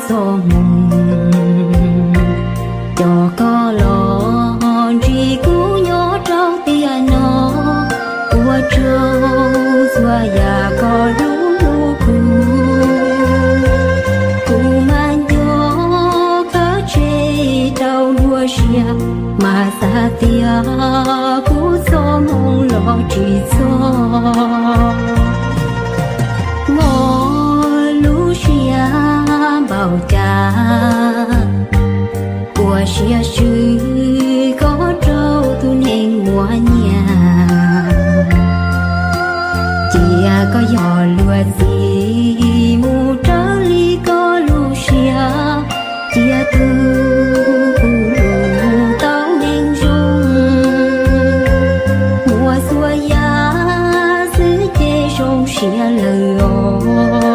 txoj moo. Cov koj los ntsib kuv nyob rau tiam no, ua rau txhua yam koj hlub hlub kuv. Kuv mas nco koj tseg rau dua siab, mas xav tias kuv txoj moo los tsis txog. Mob lub siab npaum cas, ua siab swb koj rau tus neeg muaj nyiaj. Cia koj yog luag txiv mus raws li koj lub siab, cia tus kuv hlub tau neeg zoo, muaj txhua yam xwb ces zoo siab lawm os.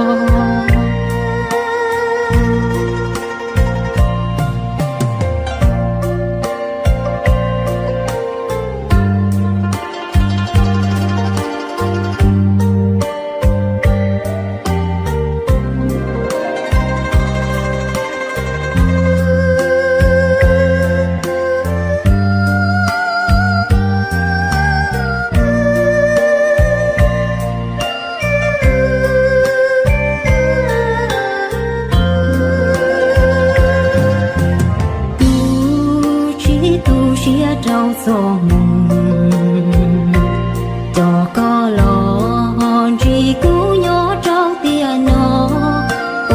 Kuv tsis tu siab rau txoj moo, cov koj los ntsib kuv nyob rau tiam no,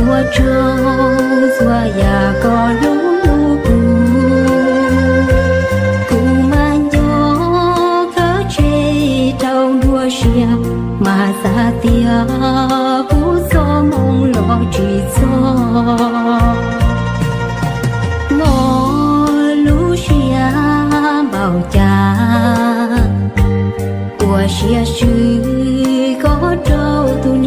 ua rau txhua yam koj hlub hlub kuv. Kuv mas nco koj tseg rau dua siab, mas xav tias kuv txoj moo los tsis txog. Mob lub siab npaum cas, ua siab swb koj rau tus